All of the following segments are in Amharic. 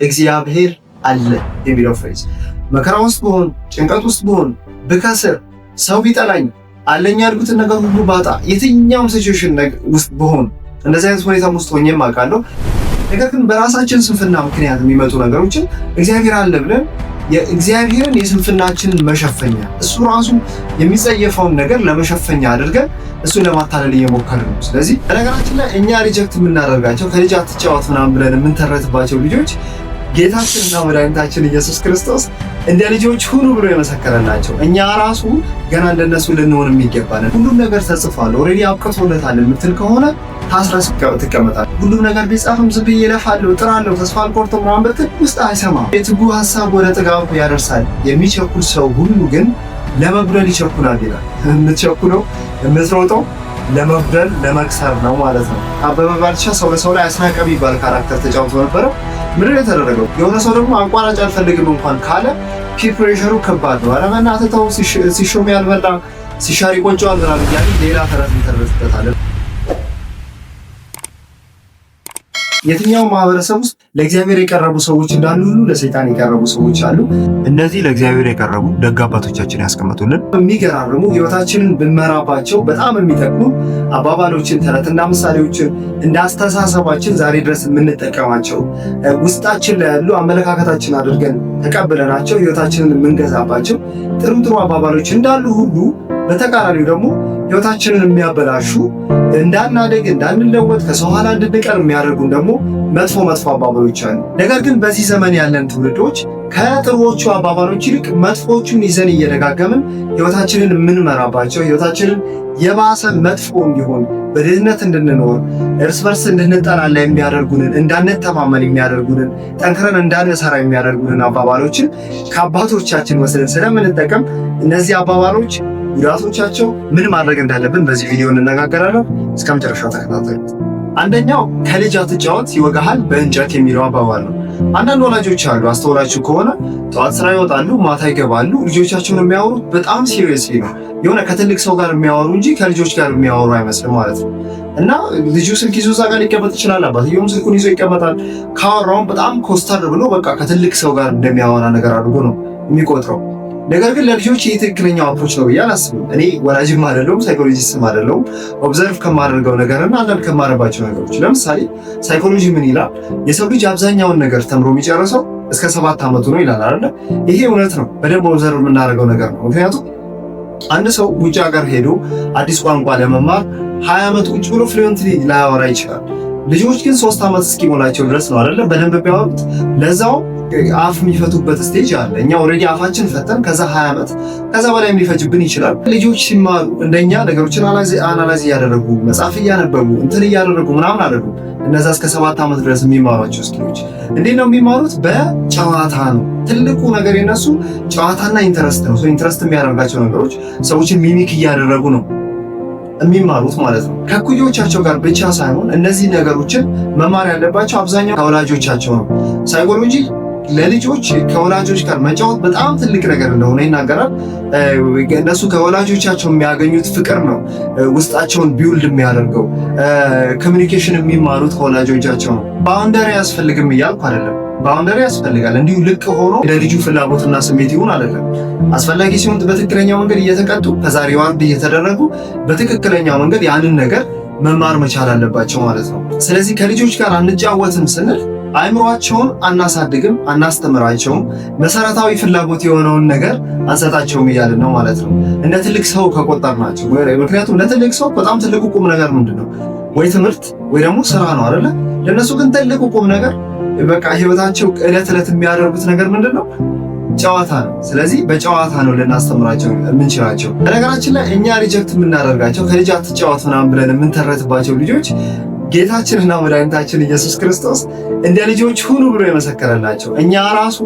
እግዚአብሔር አለ የሚለው phrase መከራ ውስጥ ብሆን፣ ጭንቀት ውስጥ ብሆን፣ ብከስር፣ ሰው ቢጠላኝ፣ አለኝ ያልኩትን ነገር ሁሉ ባጣ፣ የትኛውም situation ውስጥ ብሆን፣ እንደዚህ አይነት ሁኔታ ውስጥ ሆኜም አውቃለሁ። ነገር ግን በራሳችን ስንፍና ምክንያት የሚመጡ ነገሮችን እግዚአብሔር አለ ብለን የእግዚአብሔርን የስንፍናችንን መሸፈኛ፣ እሱ ራሱ የሚጸየፈውን ነገር ለመሸፈኛ አድርገን እሱን ለማታለል እየሞከርን ነው። ስለዚህ በነገራችን ላይ እኛ reject የምናደርጋቸው፣ ከልጅ አትጫወት ምናምን ብለን የምንተረትባቸው ልጆች ጌታችንና መድኃኒታችን ኢየሱስ ክርስቶስ እንደ ልጆች ሁኑ ብሎ የመሰከረላቸው፣ እኛ ራሱ ገና እንደነሱ ልንሆን የሚገባን፣ ሁሉም ነገር ተጽፏል፣ already አብቅቶለታል የምትል ከሆነ ታስረህ ትቀመጣለህ። ሁሉም ነገር ቢጻፍም ዝም ብዬ እለፋለሁ፣ እጥራለሁ፣ ተስፋ አልቆርጥም ምናምን ብትል ውስጥ አይሰማም። የትጉህ ሀሳብ ወደ ጥጋብ ያደርሳል፣ የሚቸኩል ሰው ሁሉ ግን ለመጉደል ይቸኩላል ይላል። የምትቸኩለው፣ የምትሮጠው ለመጉደል፣ ለመክሰር ነው ማለት ነው። አበበ ባልቻ ሰው ለሰው ላይ አስናቀ የሚባል character ተጫውቶ ነበረ። ምንድን ነው የተደረገው? የሆነ ሰው ደግሞ አቋራጭ አልፈልግም እንኳን ካለ peer pressure ኡ ከባድ ነው። ኧረ በእናትህ ተው፣ ሲሾም ያልበላ ሲሻር ይቆጨዋል ምናምን እያለ ሌላ ተረት እንተረትበታለን። የትኛው ማህበረሰብ ውስጥ ለእግዚአብሔር የቀረቡ ሰዎች እንዳሉ ሁሉ ለሰይጣን የቀረቡ ሰዎች አሉ። እነዚህ ለእግዚአብሔር የቀረቡ ደግ አባቶቻችን ያስቀመጡልን የሚገራርሙ፣ ህይወታችንን ብንመራባቸው በጣም የሚጠቅሙ አባባሎችን፣ ተረትና ምሳሌዎችን፣ እንደ አስተሳሰባችን ዛሬ ድረስ የምንጠቀማቸው፣ ውስጣችን ላይ ያሉ አመለካከታችን አድርገን ተቀብለናቸው ህይወታችንን የምንገዛባቸው ጥሩ ጥሩ አባባሎች እንዳሉ ሁሉ በተቃራኒው ደግሞ ህይወታችንን የሚያበላሹ፣ እንዳናደግ፣ እንዳንለወጥ፣ ከሰው ኋላ እንድንቀር የሚያደርጉን ደግሞ መጥፎ መጥፎ አባባሎች አሉ። ነገር ግን በዚህ ዘመን ያለን ትውልዶች ከጥሩዎቹ አባባሎች ይልቅ መጥፎዎቹን ይዘን እየደጋገምን ህይወታችንን የምንመራባቸው፣ ህይወታችንን የባሰ መጥፎ እንዲሆን፣ በድህነት እንድንኖር፣ እርስ በርስ እንድንጠላላ የሚያደርጉንን፣ እንዳንተማመን የሚያደርጉንን፣ ጠንክረን እንዳንሰራ የሚያደርጉንን አባባሎችን ከአባቶቻችን ወስደን ስለምንጠቀም እነዚህ አባባሎች ጉዳቶቻቸው፣ ምን ማድረግ እንዳለብን በዚህ ቪዲዮ እንነጋገራለን። እስከ መጨረሻው ተከታተሉት። አንደኛው ከልጅ አትጫወት ይወጋሃል በእንጨት የሚለው አባባል ነው። አንዳንድ ወላጆች አሉ፣ አስተውላችሁ ከሆነ ጠዋት ስራ ይወጣሉ፣ ማታ ይገባሉ። ልጆቻቸውን የሚያወሩት በጣም seriously ነው። የሆነ ከትልቅ ሰው ጋር የሚያወሩ እንጂ ከልጆች ጋር የሚያወሩ አይመስልም ማለት ነው። እና ልጁ ስልክ ይዞ እዛ ጋር ሊቀመጥ ይችላል። አባትየውም ስልኩን ይዞ ይቀመጣል። ካወራውም በጣም ኮስተር ብሎ በቃ ከትልቅ ሰው ጋር እንደሚያወራ ነገር አድርጎ ነው የሚቆጥረው። ነገር ግን ለልጆች ይህ ትክክለኛው approach ነው ብዬ አላስብም። እኔ ወላጅም አይደለሁም፣ psychologist ም አይደለሁም። Observe ከማደርገው ነገርና አንዳንድ ከማነባቸው ነገሮች፣ ለምሳሌ psychology ምን ይላል? የሰው ልጅ አብዛኛውን ነገር ተምሮ የሚጨርሰው እስከ 7 ዓመቱ ነው ይላል አይደለ? ይሄ እውነት ነው። በደንብ observe የምናደርገው ነገር ነው። ምክንያቱም አንድ ሰው ውጭ ሀገር ሄዶ አዲስ ቋንቋ ለመማር 20 ዓመት ቁጭ ብሎ fluently ላያወራ ይችላል። ልጆች ግን 3 ዓመት እስኪሞላቸው ድረስ ነው አይደለ በደንብ ቢያወሩት፣ ለዛው አፍ የሚፈቱበት stage አለ። እኛ already አፋችን ፈተን ከዛ 20 ዓመት ከዛ በላይም ሊፈጅብን ይችላል። ልጆች ሲማሩ እንደኛ ነገሮችን analyze እያደረጉ፣ መጽሐፍ እያነበቡ፣ እንትን እያደረጉ ምናምን አደረጉ። እነዛ እስከ 7 ዓመት ድረስ የሚማሯቸው skill ኦች እንዴት ነው የሚማሩት? በጨዋታ ነው። ትልቁ ነገር የነሱ ጨዋታና interest ነው። Interest የሚያደርጋቸው ነገሮች፣ ሰዎችን mimic እያደረጉ ነው የሚማሩት ማለት ነው። ከኩዮቻቸው ጋር ብቻ ሳይሆን እነዚህ ነገሮችን መማር ያለባቸው አብዛኛው ከወላጆቻቸው ነው። Psychology ለልጆች ከወላጆች ጋር መጫወት በጣም ትልቅ ነገር እንደሆነ ይናገራል። እነሱ ከወላጆቻቸው የሚያገኙት ፍቅር ነው ውስጣቸውን build የሚያደርገው። Communication የሚማሩት ከወላጆቻቸው ነው። Boundary አያስፈልግም እያልኩ አይደለም። Boundary ያስፈልጋል። እንዲሁ ልቅ ሆኖ ለልጁ ፍላጎትና ስሜት ይሁን አይደለም። አስፈላጊ ሲሆን በትክክለኛው መንገድ እየተቀጡ፣ ከዛ reward እየተደረጉ በትክክለኛው መንገድ ያንን ነገር መማር መቻል አለባቸው ማለት ነው። ስለዚህ ከልጆች ጋር አንጫወትም ስንል አእምሯቸውን አናሳድግም፣ አናስተምራቸውም፣ መሰረታዊ ፍላጎት የሆነውን ነገር አንሰጣቸውም እያልን ነው ማለት ነው። እንደ ትልቅ ሰው ከቆጠርናቸው። ምክንያቱም ለትልቅ ሰው በጣም ትልቁ ቁም ነገር ምንድን ነው? ወይ ትምህርት ወይ ደግሞ ስራ ነው አይደለ? ለእነሱ ግን ትልቁ ቁም ነገር፣ በቃ ህይወታቸው ዕለት ዕለት የሚያደርጉት ነገር ምንድን ነው? ጨዋታ ነው። ስለዚህ በጨዋታ ነው ልናስተምራቸው የምንችላቸው። በነገራችን ላይ እኛ reject የምናደርጋቸው፣ ከልጅ አትጫወት ምናምን ብለን የምንተረትባቸው ልጆች ጌታችንና መድኃኒታችን ኢየሱስ ክርስቶስ እንደ ልጆች ሁኑ ብሎ የመሰከረላቸው፣ እኛ ራሱ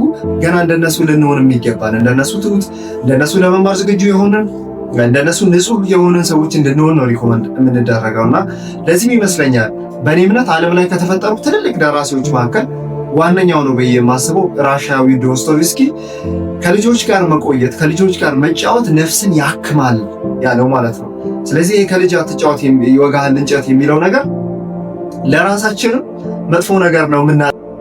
ገና እንደነሱ ልንሆን የሚገባን፣ እንደነሱ ትሁት፣ እንደነሱ ለመማር ዝግጁ የሆንን፣ እንደነሱ ንጹህ የሆንን ሰዎች እንድንሆን ነው recommend የምንደረገው። እና ለዚህም ይመስለኛል በእኔ እምነት ዓለም ላይ ከተፈጠሩ ትልልቅ ደራሲዎች መካከል ዋነኛው ነው ብዬ የማስበው ራሽያዊ ዶስቶቭስኪ ከልጆች ጋር መቆየት፣ ከልጆች ጋር መጫወት ነፍስን ያክማል ያለው ማለት ነው። ስለዚህ ይህ ከልጅ አትጫወት ይወጋሃል እንጨት የሚለው ነገር ለራሳችንም መጥፎ ነገር ነው።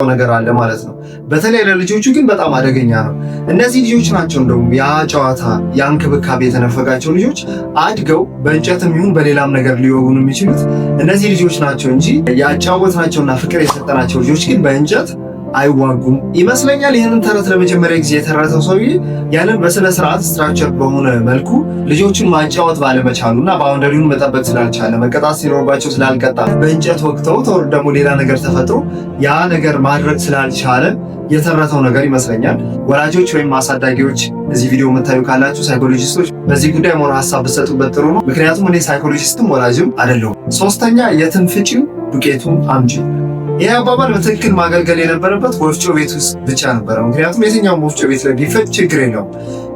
ነገር አለ ማለት ነው። በተለይ ለልጆቹ ግን በጣም አደገኛ ነው። እነዚህ ልጆች ናቸው እንደውም ያ ጨዋታ፣ ያ እንክብካቤ የተነፈጋቸው ልጆች አድገው በእንጨትም ይሁን በሌላም ነገር ሊወጉን የሚችሉት እነዚህ ልጆች ናቸው እንጂ ያጫወትናቸውና ፍቅር የሰጠናቸው ልጆች ግን በእንጨት አይዋጉም ይመስለኛል። ይህንን ተረት ለመጀመሪያ ጊዜ የተረተው ሰውዬ ያንን በስነ ስርዓት structure በሆነ መልኩ ልጆችን ማጫወት ባለመቻሉ እና boundary ውን መጠበቅ ስላልቻለ፣ መቀጣት ሲኖርባቸው ስላልቀጣ፣ በእንጨት ወቅተው ደግሞ ሌላ ነገር ተፈጥሮ ያ ነገር ማድረግ ስላልቻለ የተረተው ነገር ይመስለኛል። ወላጆች ወይም አሳዳጊዎች እዚህ ቪዲዮ የምታዩ ካላችሁ ሳይኮሎጂስቶች በዚህ ጉዳይ more ሀሳብ ብትሰጡበት ጥሩ ነው። ምክንያቱም እኔ ሳይኮሎጂስትም ወላጅም አይደለሁም። ሶስተኛ፣ የትም ፍጪው ዱቄቱን አምጪው። ይህ አባባል በትክክል ማገልገል የነበረበት ወፍጮ ቤት ውስጥ ብቻ ነበረ። ምክንያቱም የትኛውም ወፍጮ ቤት ላይ ቢፈጭ ችግር የለውም።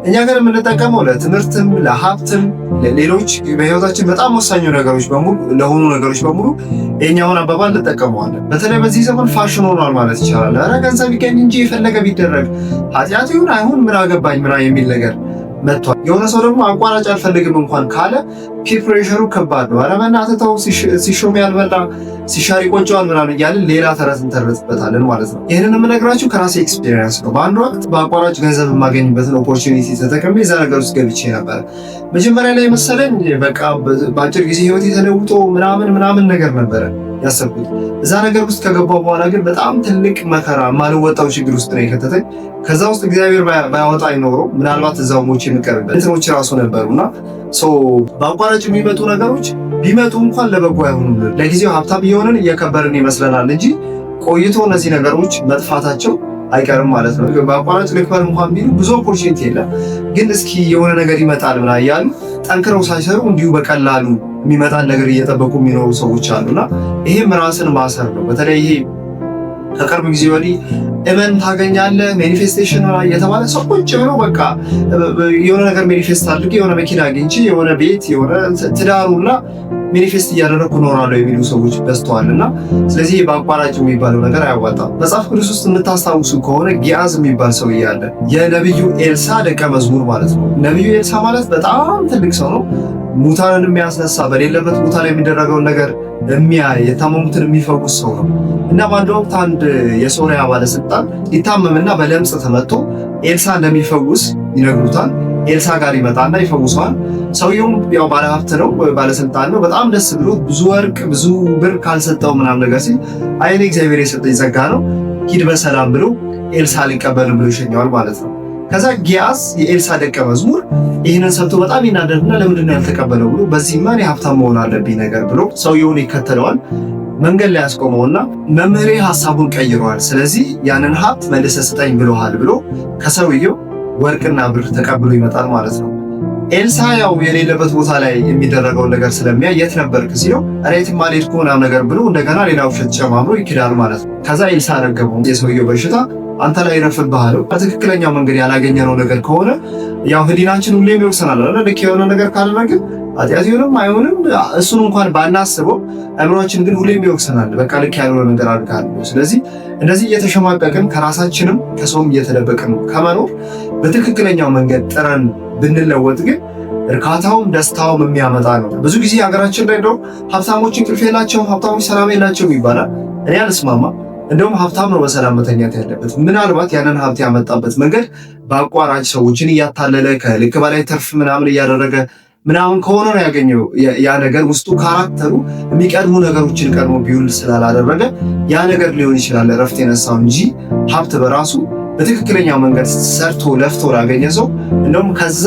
እኛ ግን የምንጠቀመው ለትምህርትም፣ ለሀብትም፣ ለሌሎች በህይወታችን በጣም ወሳኝ ነገሮች በሙሉ ለሆኑ ነገሮች በሙሉ የኛውን አባባል እንጠቀመዋለን። በተለይ በዚህ ዘመን ፋሽን ሆኗል ማለት ይቻላል። ኧረ ገንዘብ ይገኝ እንጂ የፈለገ ቢደረግ ኃጢአት ይሁን አይሁን ምን አገባኝ ምና የሚል ነገር መጥቷል። የሆነ ሰው ደግሞ አቋራጭ አልፈልግም እንኳን ካለ peer pressure ኡ ከባድ ነው። ኧረ በእናትህ ተው፣ ሲሾም ያልበላ ሲሻር ይቆጨዋል ምናምን እያልን ሌላ ተረት እንተረትበታለን ማለት ነው። ይህንን የምነግራችሁ ከራሴ experience ነው። በአንድ ወቅት በአቋራጭ ገንዘብ የማገኝበትን opportunity ተጠቅሜ እዛ ነገር ውስጥ ገብቼ ነበር። መጀመሪያ ላይ መሰለኝ በቃ በአጭር ጊዜ ህይወቴ ተለውጦ ምናምን ምናምን ነገር ነበረ ያሰብኩት። እዛ ነገር ውስጥ ከገባው በኋላ ግን በጣም ትልቅ መከራ፣ የማልወጣው ችግር ውስጥ ነው የከተተኝ። ከዛ ውስጥ እግዚአብሔር ባያወጣ አይኖረው ምናልባት እዛው ሞቼ የምቀርበት እንትኖች ራሱ ነበሩና በአቋራጭ የሚመጡ ነገሮች ቢመጡ እንኳን ለበጎ አይሆኑም። ለጊዜው ሀብታም እየሆንን እየከበርን ይመስለናል እንጂ ቆይቶ እነዚህ ነገሮች መጥፋታቸው አይቀርም ማለት ነው። በአቋራጭ ልክበር እንኳን ቢሉ ብዙ opportunity የለም፣ ግን እስኪ የሆነ ነገር ይመጣል ምናምን እያሉ ጠንክረው ሳይሰሩ እንዲሁ በቀላሉ የሚመጣን ነገር እየጠበቁ የሚኖሩ ሰዎች አሉና ይሄም ራስን ማሰር ነው። በተለይ ይሄ ከቅርብ ጊዜ ወዲህ እመን ታገኛለህ manifestation እየተባለ ሰው ቁጭ ብሎ በቃ የሆነ ነገር manifest አድርጌ፣ የሆነ መኪና አግኝቼ፣ የሆነ ቤት፣ የሆነ ትዳሩና manifest እያደረግኩ እኖራለሁ የሚሉ ሰዎች በዝተዋል። እና ስለዚህ በአቋራጭ የሚባለው ነገር አያዋጣም። መጽሐፍ ቅዱስ ውስጥ የምታስታውሱ ከሆነ ጊያዝ የሚባል ሰው እያለ የነቢዩ ኤልሳ ደቀ መዝሙር ማለት ነው። ነቢዩ ኤልሳ ማለት በጣም ትልቅ ሰው ነው። ሙታንን የሚያስነሳ፣ በሌለበት ቦታ ላይ የሚደረገውን ነገር የሚያይ፣ የታመሙትን የሚፈውስ ሰው ነው። እና በአንድ ወቅት አንድ የሶሪያ ባለስልጣን ይታመምና በለምጽ ተመቶ ኤልሳ እንደሚፈውስ ይነግሩታል። ኤልሳ ጋር ይመጣና ይፈውሰዋል። ሰውየውም ያው ባለሀብት ነው፣ ባለስልጣን ነው። በጣም ደስ ብሎ ብዙ ወርቅ ብዙ ብር ካልሰጠው ምናምን ነገር ሲል አይ እኔ እግዚአብሔር የሰጠኝ ጸጋ ነው፣ ሂድ በሰላም ብሎ ኤልሳ ሊቀበልም ብሎ ይሸኘዋል ማለት ነው። ከዛ ጊያዝ የኤልሳ ደቀ መዝሙር ይህንን ሰምቶ በጣም ይናደድና ለምንድን ነው ያልተቀበለው ብሎ በዚህማ እኔ ሀብታም መሆን አለብኝ ነገር ብሎ ሰውየውን ይከተለዋል። መንገድ ላይ ያስቆመውና መምህሬ ሀሳቡን ቀይረዋል፣ ስለዚህ ያንን ሀብት መልሰህ ስጠኝ ብሎሃል ብሎ ከሰውየው ወርቅና ብር ተቀብሎ ይመጣል ማለት ነው። ኤልሳ ያው የሌለበት ቦታ ላይ የሚደረገውን ነገር ስለሚያይ የት ነበርክ ሲለው እኔ የትም አልሄድኩም ምናምን ነገር ብሎ እንደገና ሌላ ውሸት ጨማምሮ ይክዳል ማለት ነው። ከዛ ኤልሳ ረገመው። የሰውየው በሽታ አንተ ላይ ይረፍብሃል። በትክክለኛው መንገድ ያላገኘነው ነገር ከሆነ ያው ህሊናችን ሁሌም ይወቅሰናል አይደል? ልክ የሆነ ነገር ካደረግን ኃጢአት ይሁንም አይሆንም እሱን እንኳን ባናስበው አእምሯችን ግን ሁሌም ይወቅሰናል። በቃ ልክ ያልሆነ ነገር አድርገሃል። ስለዚህ እንደዚህ እየተሸማቀቅን ከራሳችንም ከሰውም እየተደበቅን ከመኖር በትክክለኛው መንገድ ጥረን ብንለወጥ ግን እርካታውም ደስታውም የሚያመጣ ነው። ብዙ ጊዜ ሀገራችን ላይ እንደውም ሀብታሞች እንቅልፍ የላቸውም፣ ሀብታሞች ሰላም የላቸውም ይባላል። እኔ አልስማማ። እንደውም ሀብታም ነው በሰላም መተኛት ያለበት። ምናልባት ያንን ሀብት ያመጣበት መንገድ በአቋራጭ ሰዎችን እያታለለ፣ ከልክ በላይ ትርፍ ምናምን እያደረገ ምናምን ከሆነ ነው ያገኘው ያ ነገር ውስጡ character ኡ የሚቀድሙ ነገሮችን ቀድሞ ቢውል ስላላደረገ ያ ነገር ሊሆን ይችላል እረፍት የነሳው እንጂ ሀብት በራሱ በትክክለኛው መንገድ ሰርቶ ለፍቶ ላገኘ ሰው እንደውም ከዛ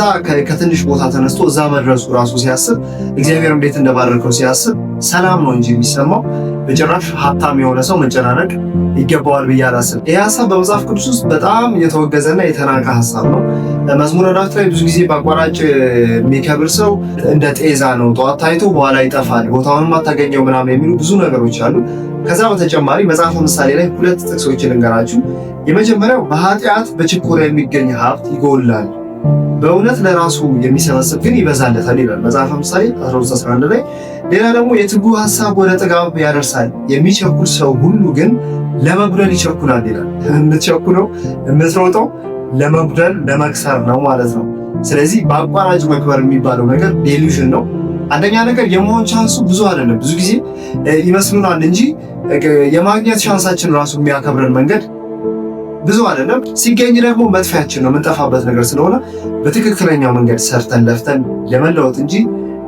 ከትንሽ ቦታ ተነስቶ እዛ መድረሱ ራሱ ሲያስብ፣ እግዚአብሔር እንዴት እንደባረከው ሲያስብ ሰላም ነው እንጂ የሚሰማው በጭራሽ ሀብታም የሆነ ሰው መጨናነቅ ይገባዋል ብዬ አላስብም። ይህ ሀሳብ በመጽሐፍ ቅዱስ ውስጥ በጣም የተወገዘና የተናቀ ሀሳብ ነው። መዝሙረ ዳዊት ላይ ብዙ ጊዜ በአቋራጭ የሚከብር ሰው እንደ ጤዛ ነው፣ ጠዋት ታይቶ በኋላ ይጠፋል፣ ቦታውንም አታገኘው ምናምን የሚሉ ብዙ ነገሮች አሉ። ከዛ በተጨማሪ መጽሐፈ ምሳሌ ላይ ሁለት ጥቅሶችን ልንገራችሁ። የመጀመሪያው በኃጢአት በችኮላ የሚገኝ ሀብት ይጎላል፣ በእውነት ለራሱ የሚሰበስብ ግን ይበዛለታል ይላል መጽሐፈ ምሳሌ 12:11 ላይ። ሌላ ደግሞ የትጉህ ሀሳብ ወደ ጥጋብ ያደርሳል፣ የሚቸኩል ሰው ሁሉ ግን ለመጉደል ይቸኩላል ይላል። የምትቸኩለው የምትሮጠው ለመጉደል ለመክሰር ነው ማለት ነው። ስለዚህ በአቋራጭ መክበር የሚባለው ነገር delusion ነው። አንደኛ ነገር የመሆን chance ኡ ብዙ አይደለም። ብዙ ጊዜ ይመስሉናል እንጂ የማግኘት chance ኣችን ራሱ የሚያከብረን መንገድ ብዙ አይደለም። ሲገኝ ደግሞ መጥፊያችን ነው፣ የምንጠፋበት ነገር ስለሆነ በትክክለኛው መንገድ ሰርተን ለፍተን ለመለወጥ እንጂ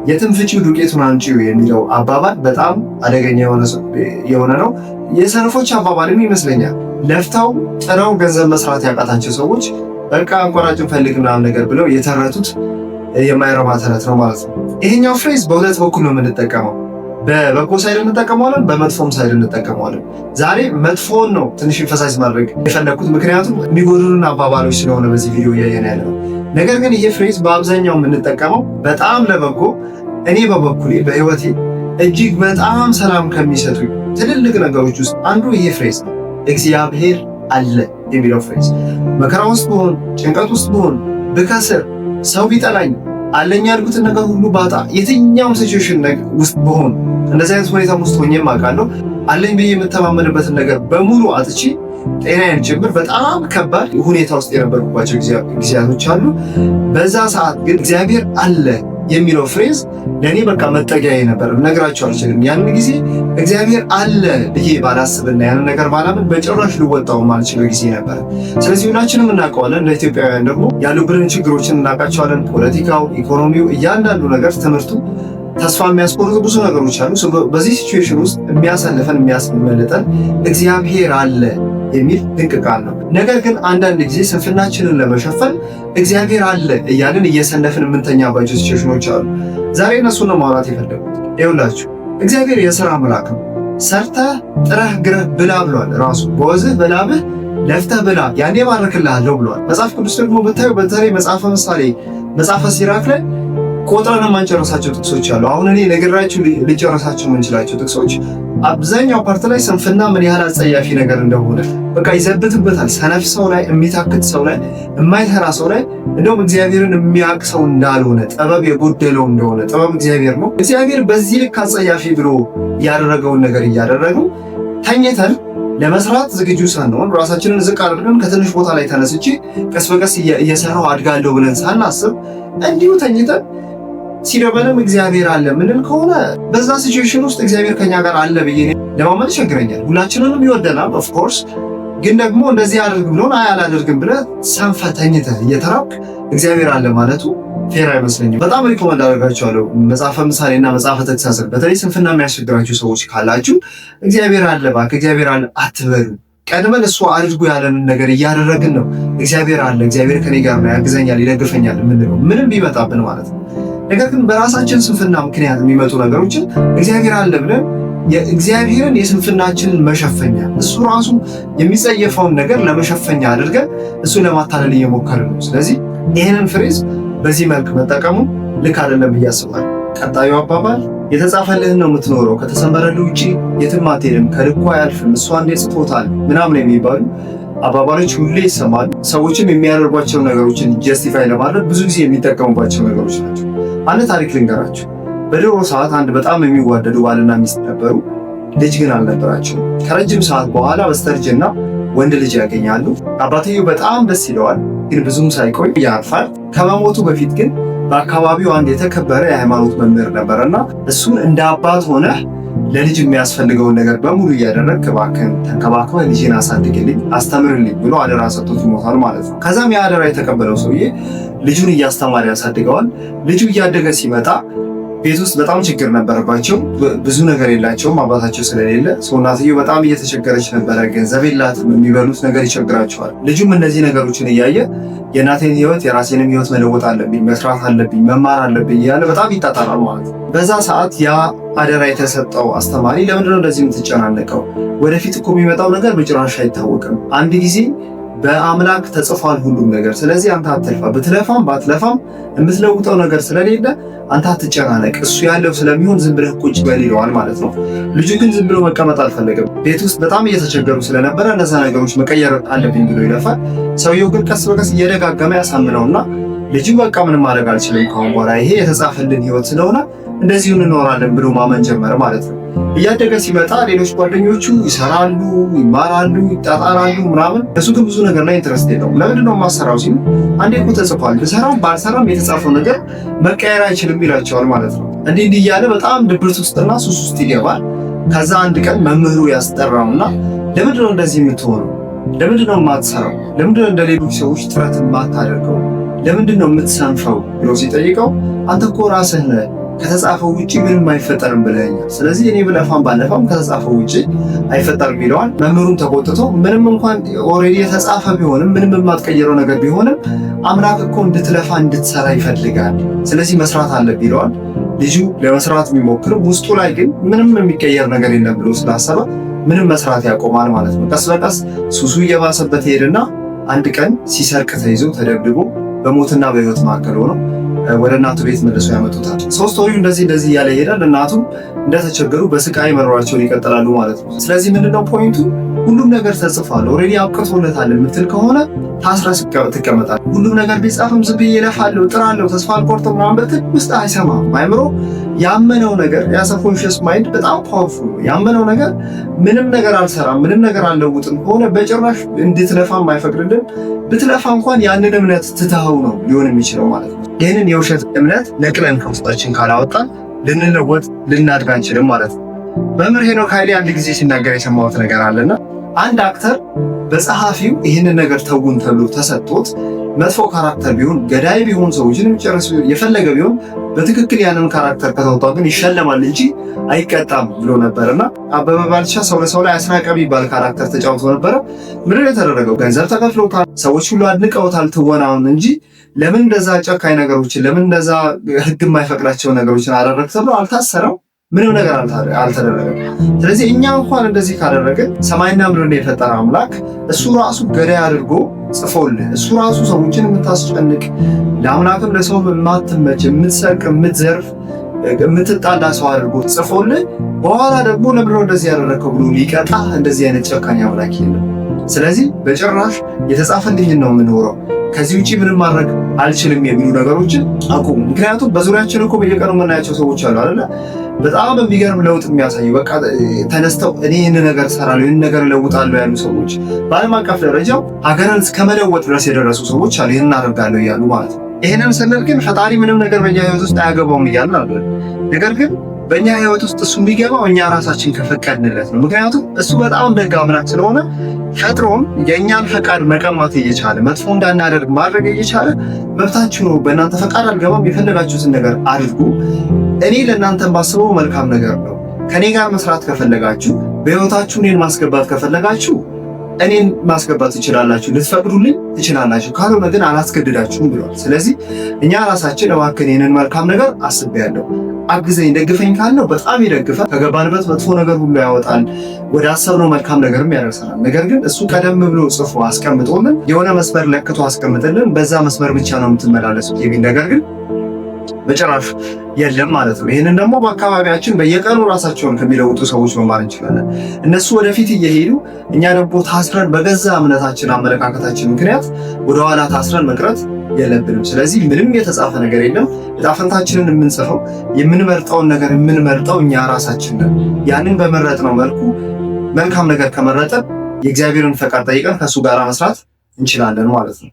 የትም ፍጪው ዱቄቱን አምጪው የሚለው አባባል በጣም አደገኛ የሆነ ነው። የሰነፎች አባባልም ይመስለኛል። ለፍተው ጥረው ገንዘብ መስራት ያቃታቸው ሰዎች በቃ አንቆራጭን ፈልግ ምናምን ነገር ብለው የተረቱት የማይረባ ተረት ነው ማለት ነው። ይሄኛው phrase በሁለት በኩል ነው የምንጠቀመው። በበጎ side እንጠቀመዋለን፣ በመጥፎም side እንጠቀመዋለን። ዛሬ መጥፎውን ነው ትንሽ emphasize ማድረግ የፈለግኩት፣ ምክንያቱም የሚጎዱንን አባባሎች ስለሆነ በዚህ ቪዲዮ እያየን ያለ ነው። ነገር ግን ይሄ phrase በአብዛኛው የምንጠቀመው በጣም ለበጎ፣ እኔ በበኩሌ በህይወቴ እጅግ በጣም ሰላም ከሚሰጡኝ ትልልቅ ነገሮች ውስጥ አንዱ ይሄ phrase ነው። እግዚአብሔር አለ የሚለው phrase መከራ ውስጥ ብሆን፣ ጭንቀት ውስጥ ብሆን፣ ብከስር፣ ሰው ቢጠላኝ፣ አለኝ ያልኩትን ነገር ሁሉ ባጣ፣ የትኛውም situation ውስጥ ብሆን፣ እንደዚህ አይነት ሁኔታ ውስጥ ሆኜም አውቃለሁ። አለኝ ብዬ የምተማመንበትን ነገር በሙሉ አጥቼ ጤናዬን ጭምር በጣም ከባድ ሁኔታ ውስጥ የነበርኩባቸው ጊዜያቶች አሉ። በዛ ሰዓት ግን እግዚአብሔር አለ የሚለው phrase ለእኔ በቃ መጠጊያዬ ነበር። ልነግራችሁ አልችልም። ያን ጊዜ እግዚአብሔር አለ ብዬ ባላስብና ያንን ነገር ባላምን በጭራሽ ልወጣው ማልችለው ጊዜ ነበር። ስለዚህ ሁላችንም እናውቀዋለን። እንደ ኢትዮጵያውያን ደግሞ ያሉብንን ችግሮችን እናውቃቸዋለን። ፖለቲካው፣ ኢኮኖሚው፣ እያንዳንዱ ነገር፣ ትምህርቱ ተስፋ የሚያስቆርጡ ብዙ ነገሮች አሉ። በዚህ situation ውስጥ የሚያሳልፈን የሚያስመልጠን እግዚአብሔር አለ የሚል ድንቅ ቃል ነው። ነገር ግን አንዳንድ ጊዜ ስንፍናችንን ለመሸፈን እግዚአብሔር አለ እያልን እየሰነፍን የምንተኛባቸው ሲቹዌሽኖች አሉ። ዛሬ እነሱን ነው ማውራት የፈለጉት። ይኸውላችሁ እግዚአብሔር የሥራ አምላክ ነው። ሰርተህ ጥረህ ግረህ ብላ ብሏል። ራሱ በወዝህ በላብህ ለፍተህ ብላ ያኔ ባርክልሃለሁ ብሏል። መጽሐፍ ቅዱስ ደግሞ ብታዩ በተለይ መጽሐፈ ምሳሌ፣ መጽሐፈ ሲራክ ላይ ቆጥረን የማንጨርሳቸው ጥቅሶች አሉ። አሁን እኔ ነግራችሁ ልጨርሳቸው የምንችላቸው ጥቅሶች አብዛኛው part ላይ ስንፍና ምን ያህል አጸያፊ ነገር እንደሆነ በቃ ይዘብትበታል። ሰነፍ ሰው ላይ፣ የሚታክት ሰው ላይ፣ የማይሰራ ሰው ላይ እንደውም እግዚአብሔርን የሚያውቅ ሰው እንዳልሆነ፣ ጥበብ የጎደለው እንደሆነ፣ ጥበብ እግዚአብሔር ነው። እግዚአብሔር በዚህ ልክ አጸያፊ ብሎ ያደረገውን ነገር እያደረጉ ተኝተን ለመስራት ዝግጁ ሳንሆን ራሳችንን ዝቅ አድርገን ከትንሽ ቦታ ላይ ተነስቼ ቀስ በቀስ እየሰራሁ አድጋለሁ ብለን ሳናስብ እንዲሁ ተኝተን ሲደበንም እግዚአብሔር አለ ምንል ከሆነ በዛ situation ውስጥ እግዚአብሔር ከኛ ጋር አለ ብዬ ለማመን ይቸግረኛል። ሁላችንንም ይወደናል of course፣ ግን ደግሞ እንደዚህ አድርግ ብሎን አይ አላደርግም ብለህ ሰንፈህ ተኝተህ እየተራብክ እግዚአብሔር አለ ማለቱ fair አይመስለኝም። በጣም recommend አደርጋችኋለሁ መጽሐፈ ምሳሌና መጽሐፈ ተግሳጽን። በተለይ ስንፍና የሚያስቸግራችሁ ሰዎች ካላችሁ እግዚአብሔር አለ እባክህ እግዚአብሔር አለ አትበሉ። ቀድመን እሱ አድርጉ ያለንን ነገር እያደረግን ነው እግዚአብሔር አለ፣ እግዚአብሔር ከኔ ጋር ነው፣ ያግዘኛል፣ ይደግፈኛል የምንለው ምንም ቢመጣብን ማለት ነው። ነገር ግን በራሳችን ስንፍና ምክንያት የሚመጡ ነገሮችን እግዚአብሔር አለ ብለን የእግዚአብሔርን የስንፍናችንን መሸፈኛ፣ እሱ ራሱ የሚጸየፈውን ነገር ለመሸፈኛ አድርገን እሱን ለማታለል እየሞከርን ነው። ስለዚህ ይህንን phrase በዚህ መልክ መጠቀሙ ልክ አይደለም ብዬ አስባለሁ። ቀጣዩ አባባል የተጻፈልህን ነው የምትኖረው፣ ከተሰመረልህ ውጪ የትም አትሄድም፣ ከልኩ አያልፍም፣ እሷ እንዴት ጽፎታል ምናምን የሚባሉ አባባሎች ሁሌ ይሰማሉ። ሰዎችም የሚያደርጓቸው ነገሮችን justify ለማድረግ ብዙ ጊዜ የሚጠቀሙባቸው ነገሮች ናቸው። አንድ ታሪክ ልንገራችሁ። በድሮ ሰዓት አንድ በጣም የሚዋደዱ ባልና ሚስት ነበሩ። ልጅ ግን አልነበራቸውም። ከረጅም ሰዓት በኋላ በስተርጅና ወንድ ልጅ ያገኛሉ። አባትየው በጣም ደስ ይለዋል፣ ግን ብዙም ሳይቆይ ያርፋል። ከመሞቱ በፊት ግን በአካባቢው አንድ የተከበረ የሃይማኖት መምህር ነበረና እሱን እንደ አባት ሆነህ ለልጅ የሚያስፈልገውን ነገር በሙሉ እያደረግክ እባክህን ተንከባክበህ ልጄን አሳድግልኝ፣ አስተምርልኝ ብሎ አደራ ሰጥቶት ይሞታል ማለት ነው። ከዛም ያ አደራ የተቀበለው ሰውዬ ልጁን እያስተማረ ያሳድገዋል። ልጁ እያደገ ሲመጣ ቤት ውስጥ በጣም ችግር ነበረባቸው። ብዙ ነገር የላቸውም አባታቸው ስለሌለ ሰው እናትየው በጣም እየተቸገረች ነበረ። ገንዘብ የላትም፣ የሚበሉት ነገር ይቸግራቸዋል። ልጁም እነዚህ ነገሮችን እያየ የእናቴን ሕይወት የራሴንም ሕይወት መለወጥ አለብኝ፣ መስራት አለብኝ፣ መማር አለብኝ እያለ በጣም ይጣጣራል ማለት ነው። በዛ ሰዓት ያ አደራ የተሰጠው አስተማሪ ለምንድነው እንደዚህ የምትጨናነቀው? ወደፊት እኮ የሚመጣው ነገር በጭራሽ አይታወቅም። አንድ ጊዜ በአምላክ ተጽፏል ሁሉም ነገር። ስለዚህ አንተ አትልፋ፣ ብትለፋም ባትለፋም የምትለውጠው ነገር ስለሌለ አንተ አትጨናነቅ፣ እሱ ያለው ስለሚሆን ዝም ብለህ ቁጭ በል ይለዋል ማለት ነው። ልጁ ግን ዝም ብሎ መቀመጥ አልፈለገም። ቤት ውስጥ በጣም እየተቸገሩ ስለነበረ እነዛ ነገሮች መቀየር አለብኝ ብሎ ይለፋል። ሰውየው ግን ቀስ በቀስ እየደጋገመ ያሳምነውና ልጁ በቃ ምንም ማድረግ አልችልም ከአሁን በኋላ ይሄ የተጻፈልን ህይወት ስለሆነ እንደዚሁ እንኖራለን ብሎ ማመን ጀመረ ማለት ነው። እያደገ ሲመጣ ሌሎች ጓደኞቹ ይሰራሉ፣ ይማራሉ፣ ይጣጣራሉ ምናምን። እሱ ግን ብዙ ነገር ላይ interest የለውም። ለምንድን ነው የማሰራው ሲሉ አንዴ እኮ ተጽፏል፣ ብሰራም ባልሰራም የተጻፈው ነገር መቀየር አይችልም ይላቸዋል ማለት ነው። እንዲህ እንዲህ እያለ በጣም ድብርት ውስጥና ሱስ ውስጥ ይገባል። ከዛ አንድ ቀን መምህሩ ያስጠራውና ለምንድን ነው እንደዚህ የምትሆነው? ለምንድን ነው የማትሰራው? ለምንድን ነው እንደ ሌሎች ሰዎች ጥረት የማታደርገው? ለምንድን ነው የምትሰንፈው ብሎ ሲጠይቀው አንተ እኮ ራስህ ነህ ከተጻፈው ውጪ ምንም አይፈጠርም ብለኸኛል። ስለዚህ እኔ ብለፋም ባለፋም ከተጻፈው ውጪ አይፈጠርም ይለዋል። መምህሩም ተቆጥቶ ምንም እንኳን already የተጻፈ ቢሆንም ምንም የማትቀይረው ነገር ቢሆንም አምላክ እኮ እንድትለፋ እንድትሰራ ይፈልጋል። ስለዚህ መስራት አለብህ ይለዋል። ልጁ ለመስራት የሚሞክርም ውስጡ ላይ ግን ምንም የሚቀየር ነገር የለም ብሎ ስላሰበ ምንም መስራት ያቆማል ማለት ነው። ቀስ በቀስ ሱሱ እየባሰበት ሄድና አንድ ቀን ሲሰርቅ ተይዞ ተደብድቦ በሞትና በሕይወት መካከል ሆኖ ወደ እናቱ ቤት መልሶ ያመጡታል። So story ው እንደዚህ እንደዚህ እያለ ይሄዳል። እናቱም እንደተቸገሩ በስቃይ መኖራቸውን ይቀጥላሉ ማለት ነው። ስለዚህ ምንድነው point ኡ? ሁሉም ነገር ተጽፏል፣ already አብቅቶለታል የምትል ከሆነ ታስረህ ትቀመጣለህ። ሁሉም ነገር ቢጻፍም ዝም ብዬ እለፋለሁ፣ እጥራለሁ፣ ተስፋ አልቆርጥም ምናምን ብትል ውስጥ አይሰማም። አይምሮ ያመነው ነገር ያ subconscious mind በጣም powerful ነው። ያመነው ነገር ምንም ነገር አልሰራም፣ ምንም ነገር አልለውጥም ከሆነ በጭራሽ እንድትለፋም አይፈቅድልም። ብትለፋ እንኳን ያንን እምነት ትተኸው ነው ሊሆን የሚችለው ማለት ነው። ይህንን የውሸት እምነት ነቅለን ከውስጣችን ካላወጣን ልንለወጥ ልናድግ አንችልም ማለት ነው። መምህር ሄኖክ ኃይሌ አንድ ጊዜ ሲናገር የሰማሁት ነገር አለና አንድ actor በጸሐፊው ይህንን ነገር ተውን ተብሎ ተሰጥቶት መጥፎ character ቢሆን ገዳይ ቢሆን ሰዎችን የሚጨርስ ቢሆን የፈለገ ቢሆን በትክክል ያንን character ከተወጣ ግን ይሸለማል እንጂ አይቀጣም ብሎ ነበርና አበበ ባልቻ ሰው ለሰው ላይ አስናቀ የሚባል character ተጫውቶ ነበረ። ምንድን ነው የተደረገው? ገንዘብ ተከፍሎታል፣ ሰዎች ሁሉ አድንቀውታል ትወናውን እንጂ ለምን እንደዛ ጨካኝ ነገሮችን ለምን እንደዛ ሕግ የማይፈቅዳቸው ነገሮችን አደረግ ተብሎ አልታሰረም። ምንም ነገር አልተደረገም። ስለዚህ እኛ እንኳን እንደዚህ ካደረግን ሰማይና ምድርን የፈጠረ አምላክ እሱ ራሱ ገዳይ አድርጎ ጽፎልህ እሱ ራሱ ሰዎችን የምታስጨንቅ ለአምላክም ለሰው የማትመች የምትሰርቅ፣ የምትዘርፍ፣ የምትጣላ ሰው አድርጎ ጽፎልህ በኋላ ደግሞ ለምንድነው እንደዚህ ያደረግከው ብሎ ሊቀጣ እንደዚህ አይነት ጨካኝ አምላክ የለም። ስለዚህ በጭራሽ የተጻፈልኝን ነው የምኖረው፣ ከዚህ ውጪ ምንም ማድረግ አልችልም የሚሉ ነገሮችን አቁሙ። ምክንያቱም በዙሪያችን እኮ በየቀኑ የምናያቸው ሰዎች አሉ አይደለ? በጣም የሚገርም ለውጥ የሚያሳዩ በቃ ተነስተው እኔ ይህን ነገር እሰራለሁ ይህን ነገር እለውጣለሁ ያሉ ሰዎች በዓለም አቀፍ ደረጃ ሀገርን እስከመለወጥ ድረስ የደረሱ ሰዎች አሉ። ይህን አደርጋለሁ እያሉ ማለት ነው። ይህንን ስንል ግን ፈጣሪ ምንም ነገር በእኛ ህይወት ውስጥ አያገባውም እያልን አይደለም። ነገር ግን በእኛ ህይወት ውስጥ እሱ የሚገባው እኛ ራሳችን ከፈቀድንለት ነው። ምክንያቱም እሱ በጣም ደግ አምላክ ስለሆነ ፈጥሮም የእኛን ፈቃድ መቀማት እየቻለ መጥፎ እንዳናደርግ ማድረግ እየቻለ መብታችሁ ነው፣ በእናንተ ፈቃድ አልገባም፣ የፈለጋችሁትን ነገር አድርጉ፣ እኔ ለእናንተ ባስበው መልካም ነገር ነው። ከኔ ጋር መስራት ከፈለጋችሁ፣ በህይወታችሁ እኔን ማስገባት ከፈለጋችሁ እኔን ማስገባት ትችላላችሁ፣ ልትፈቅዱልኝ ትችላላችሁ፣ ካልሆነ ግን አላስገድዳችሁም ብሏል። ስለዚህ እኛ ራሳችን እባክህን ይህንን መልካም ነገር አስቤያለሁ፣ አግዘኝ፣ ደግፈኝ ካልነው በጣም ይደግፋል። ከገባንበት መጥፎ ነገር ሁሉ ያወጣል፣ ወደ አሰብነው መልካም ነገርም ያደርሰናል። ነገር ግን እሱ ቀደም ብሎ ጽፎ አስቀምጦልን የሆነ መስመር ለክቶ አስቀምጥልን በዛ መስመር ብቻ ነው የምትመላለሱት የሚል ነገር ግን በጭራሽ የለም ማለት ነው። ይህንን ደግሞ በአካባቢያችን በየቀኑ ራሳቸውን ከሚለውጡ ሰዎች መማር እንችላለን። እነሱ ወደፊት እየሄዱ እኛ ደግሞ ታስረን በገዛ እምነታችን አመለካከታችን ምክንያት ወደኋላ ታስረን መቅረት የለብንም። ስለዚህ ምንም የተጻፈ ነገር የለም። ዕጣ ፈንታችንን የምንጽፈው የምንመርጠውን ነገር የምንመርጠው እኛ ራሳችን ነን። ያንን በመረጥነው መልኩ መልካም ነገር ከመረጠን የእግዚአብሔርን ፈቃድ ጠይቀን ከእሱ ጋር መስራት እንችላለን ማለት ነው።